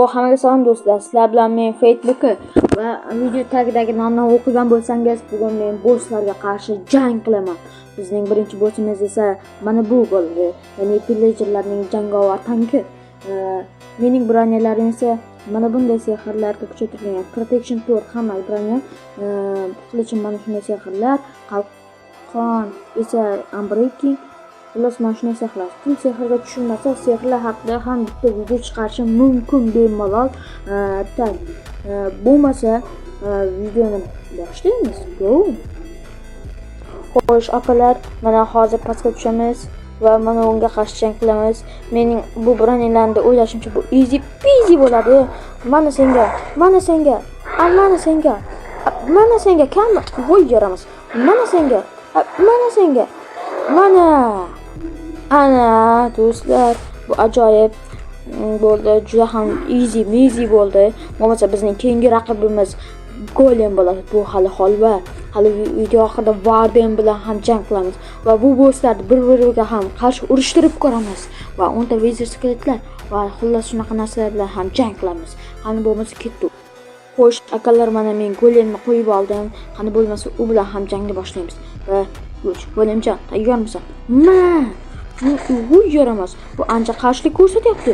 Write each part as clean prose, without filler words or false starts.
Hammaga salom do'stlar. Sizlar bilan men Facebook va video tagidagi nomdan o'qigan bo'lsangiz, bugun men bosslarga qarshi jang qilaman. Bizning birinchi bossimiz esa mana bu bo'ldi. Ya'ni pillagerlarning jangovar tanki. Mening broniyalarim esa mana bunday sehrlarga kuchaytirilgan. Protection 4 hamma broniya. Qilichim mana shunday sehrlar, qalqon esa unbreaking. Xullas, mana shunday sehrlar. Kim sehrga tushunmasa, sehrlar haqida ham bitta video chiqarishim mumkin bemalol. Tak, bo'lmasa videoni boshlaymiz. Go. Xo'sh, akalar, mana hozir pastga tushamiz va mana unga qarshi jang qilamiz. Mening bu broniyalarni o'ylashimcha bu easy peasy bo'ladi. Mana senga, mana senga, mana senga, mana senga kam voy yaramas. Mana senga, mana senga. Mana. Ana do'stlar, bu ajoyib bo'ldi, juda ham easy measy bo'ldi. Bo'lmasa bizning keyingi raqibimiz Golem bo'ladi. Bu hali holva. Hali video oxirida Warden bilan ham jang qilamiz va bu bosslarni bir-biriga ham qarshi urushtirib ko'ramiz va 10 ta wizard skeletlar va xullas shunaqa narsalar bilan ham jang qilamiz. Qani bo'lmasa ketdik. Xo'sh, akalar, mana men Golemni qo'yib oldim. Qani bo'lmasa u bilan ham jangni boshlaymiz. Va Golemjon, tayyormisan? Ma! U yaramas. Bu ancha qarshilik ko'rsatyapti.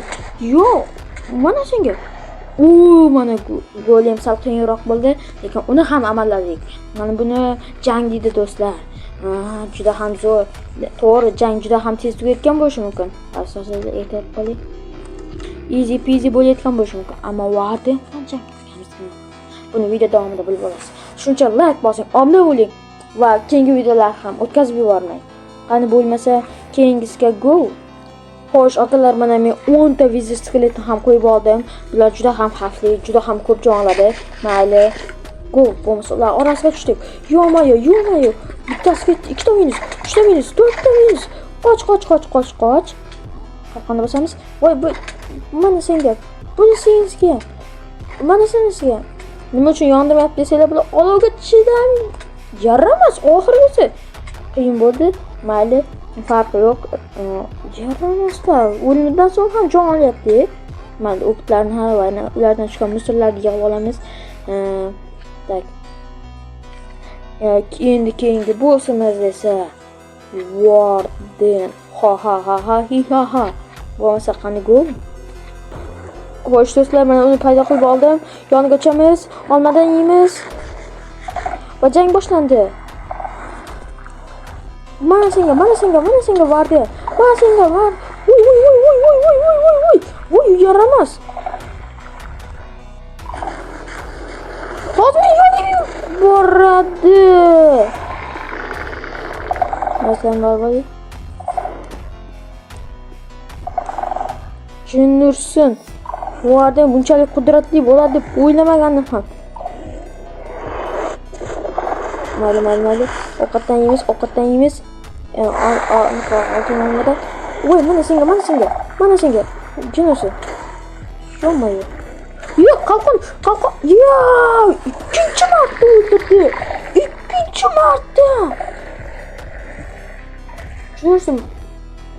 Yo'q, mana senga. U mana golem sal qiyinroq bo'ldi, lekin uni ham amalladik. Mana buni jang deydi do'stlar. Juda ham zo'r. To'g'ri, jang juda ham tez tugayotgan bo'lishi mumkin. Asosan ehtiyot bo'ling. Easy peasy bo'layotgan bo'lishi mumkin, ammo Warden bilan jang qilganimiz. Buni video davomida bilib olasiz. Shuncha like bosing, obuna bo'ling va keyingi videolar ham o'tkazib yubormang. Qani bo'lmasa keyingisiga go. Xo'sh, akalar, mana men 10 ta wizard skeletni ham qo'yib oldim. Bular juda ham xavfli, juda ham ko'p jon oladi. Mayli. Go, bo'lmasa ular orasiga tushdik. Yo'mayo, yo'mayo. Bittasi ketdi, ikkita minus, uchta minus, to'rtta minus. Qoch, qoch, qoch, qoch, qoch. Qalqonni bosamiz. Voy, bu mana senga. Buni senga. Mana senga. Nima uchun yondirmayapti desanglar, bular olovga chidam yaramas, oxirgisi. Qiyin bo'ldi. Mayli, farqi yo'q. Yaramaslar. O'limidan so'ng ham jon olyapti. Mayli, o'pitlarni ha va ulardan tushgan musullarni yig'ib olamiz. Tak. Endi keyingi bossimiz esa Warden. Ha ha ha ha hi ha ha. Bo'lmasa qani go. Xo'sh do'stlar, mana uni paydo qilib oldim. Yoniga uchamiz, olmadan yeymiz. Va jang boshlandi. Mana senga, mana senga, mana senga Warden. Mana senga var. Voy voy voy voy voy voy voy voy voy. Voy yaramas. Hozir yonib boradi. Masalan, voy. Jinnursin. Warden bunchalik qudratli bo'ladi deb o'ylamagandim ham. Mayli, mayli, mayli. Ovqatdan yeymiz, ovqatdan yeymiz. Oltin olmadan. Voy, mana senga, mana senga. Mana senga. Jinnursin. Yo'q. Yo'q, qalqon, qalqon. Yo, ikkinchi marta o'ldirdi. Ikkinchi marta. Jinnursin.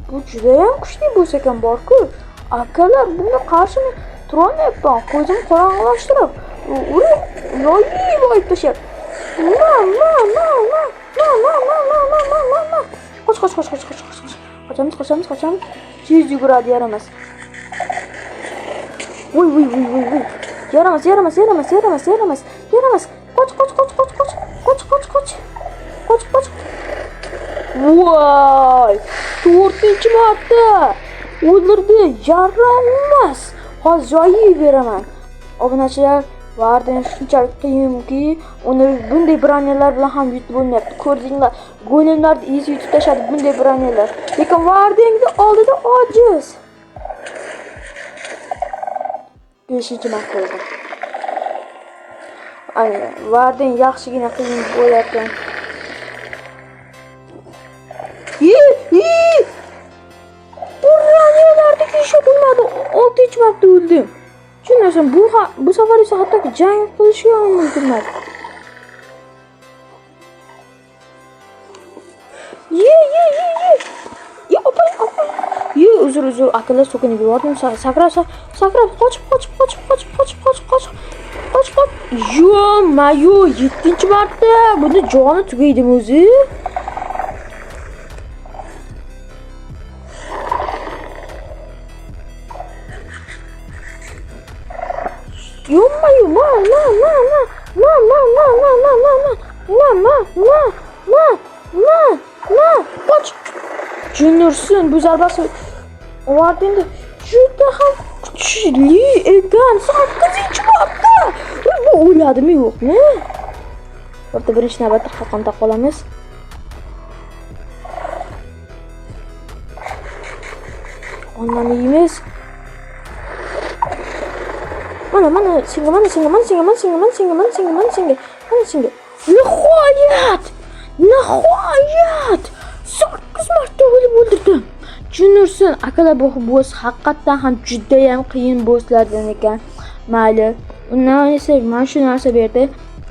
Bu juda ham kuchli bo'lsa ekan bor-ku. Akalar, bunga qarshi men turolmayapman. Ko'zim qorong'ilashtirib, urib, yoyib olib tashyapti. Ma, ma, ma, ma, ma, ma, ma, ma, ma, ma, ma, ma. Qoch, qoch, qoch, qoch, qoch, qoch, qoch. Qochamiz, qochamiz, qochamiz. Tez yuguradi, yaramas. Voy, voy, voy, voy, voy. Yaramas, yaramas, yaramas, yaramas, yaramas, yaramas. Qoch, qoch, qoch, qoch, qoch. Qoch, qoch, qoch. Qoch, qoch. Voy! 4-marta o'ldirdi, yaramas. Hozir joyib beraman. Obunachilar, Warden shunchalik qiyinki, uni bunday broniyalar bilan ham yutib bo'lmayapti. Ko'rdinglar, golemlarni easy yutib tashladi bunday broniyalar. Lekin Wardenning oldida ojiz. 5-marta bo'ldi. Ayni Warden yaxshigina qiyin bo'larkan. Yi, yi! Broniyalarni ishi bo'lmadi. 6-marta o'ldim. Tushunarsan, bu safar esa hattoki jang qilishga ham mumkin emas. Ye, ye, ye, ye. Ye, opa, opa. Ye, Uzr akalar, so'kinib yubordim. Sakrab qochib qochib qochib qochib qochib qochib qochib qochib qoch. Yo-mayo, 7-marta. Buni joni tugaydimi o'zi? Yo-mayo, ma ma ma ma ma ma ma ma ma ma ma ma ma ma ma ma qoch. Jin ursin, bu zarbasi Wardenda juda ham kuchli ekan. 8-marta. Bu o'ladimi yo'qmi? O'rta birinchi navbatda qalqon taqib olamiz. Olmani yeymiz. Mana mana senga, mana senga, mana senga, mana senga, mana senga, mana senga, mana senga, mana senga. Nihoyat! Nihoyat! 8 marta o'lib o'ldirdim. Jin ursin, akalar, bu boss haqiqatdan ham juda ham qiyin bosslardan ekan. Mayli. Undan esa mana shu narsa berdi.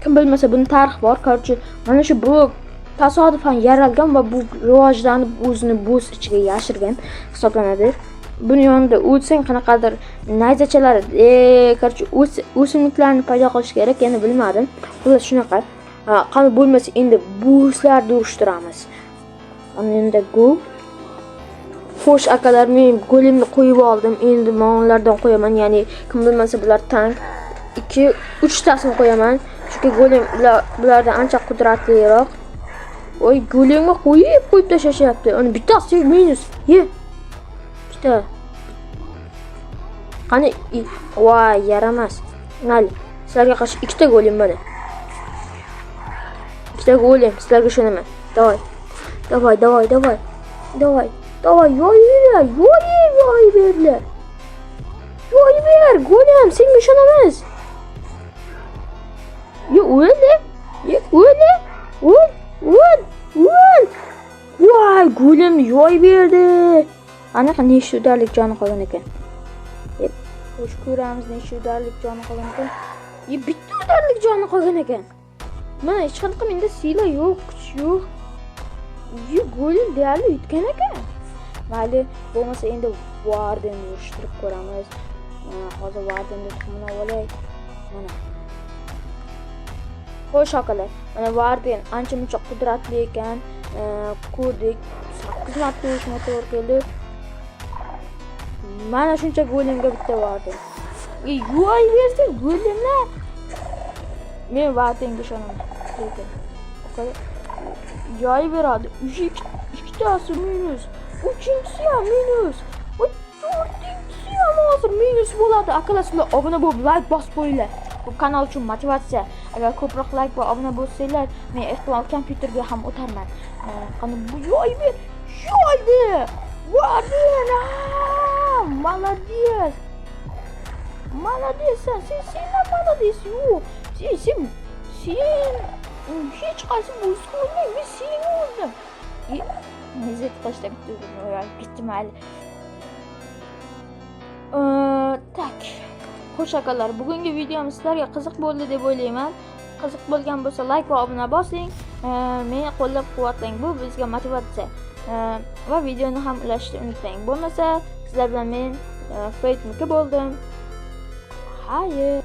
Kim bilmasa, buni tarix bor. Короче, mana shu blok tasodifan yaralgan va bu rivojlanib o'zini boss ichiga yashirgan hisoblanadi. Buni yonida o'lsang qanaqadir nayzachalar, короче, o'simliklarni paydo qilish kerak, yana bilmadim. Xullas shunaqa. Qani bo'lmasa endi bosslarni urushtiramiz. Ana endi go. Xo'sh akalar, men golemni qo'yib oldim. Endi men ulardan qo'yaman, ya'ni kim bilmasa bular tank. 2 3 tasini qo'yaman. Chunki golem bulardan ancha qudratliroq. Oy, golemga qo'yib qo'yib tashlashyapti. Uni bittasi minus. Ye. Ikkita. Qani, voy, yaramas. Mayli, sizlarga qarshi ikkita golem mana. Ikkita golem, sizlarga ishonaman. Давай. Давай, давай, давай. Давай. Давай, yoyib ber, yoyib yoyib berlar. Yoyib ber, golem, senga ishonamiz. Yo, o'ldi. Ye, o'ldi. O'l, o'l, o'l. Voy, golemni yoyib berdi. Anaqa nechta udarlik joni qolgan ekan. Xo'sh, ko'ramiz nechta udarlik joni qolgan ekan. Ye, bitta udarlik joni qolgan ekan. Mana hech qanaqa menda sila yo'q, kuch yo'q. Ye, golem deyarli yutgan ekan. Mayli, bo'lmasa endi Wardenni urushtirib ko'ramiz. Hozir Wardenni tuxumini olay. Mana. Xo'sh akalar, mana Warden ancha muncha qudratli ekan. Ko'rdik, 8 marta urishga to'g'ri keldi. Mana shuncha golemga bitta Warden. Yo'y bersin golemlar. Men Wardenga ishonaman. Lekin akalar yoy beradi. Ikkitasi minus. Uchinchisi ham minus. Va to'rtinchisi ham hozir minus bo'ladi. Akalar, sizlar obuna bo'lib, like bosib qo'yinglar. Bu kanal uchun motivatsiya. Agar ko'proq like va obuna bo'lsanglar, men ehtimol kompyuterga ham o'tarman. Qani bu yoy ber. Yoydi. Warden! Молодец. Молодец sen. Sen ham молодец. Yo'q. Sen hech qaysi bossga o'lmang. Men senga o'ldim. Nizet qilishda bitta o'zimni o'ralib ketdim hali. Так. Xo'sh akalar, bugungi videom sizlarga qiziq bo'ldi deb o'ylayman. Qiziq bo'lgan bo'lsa like va obuna bosing. Meni qo'llab-quvvatlang. Bu bizga motivatsiya. Va videoni ham ulashishni unutmang. Bo'lmasa, sizlar bilan men Fate Mika bo'ldim. Xayr.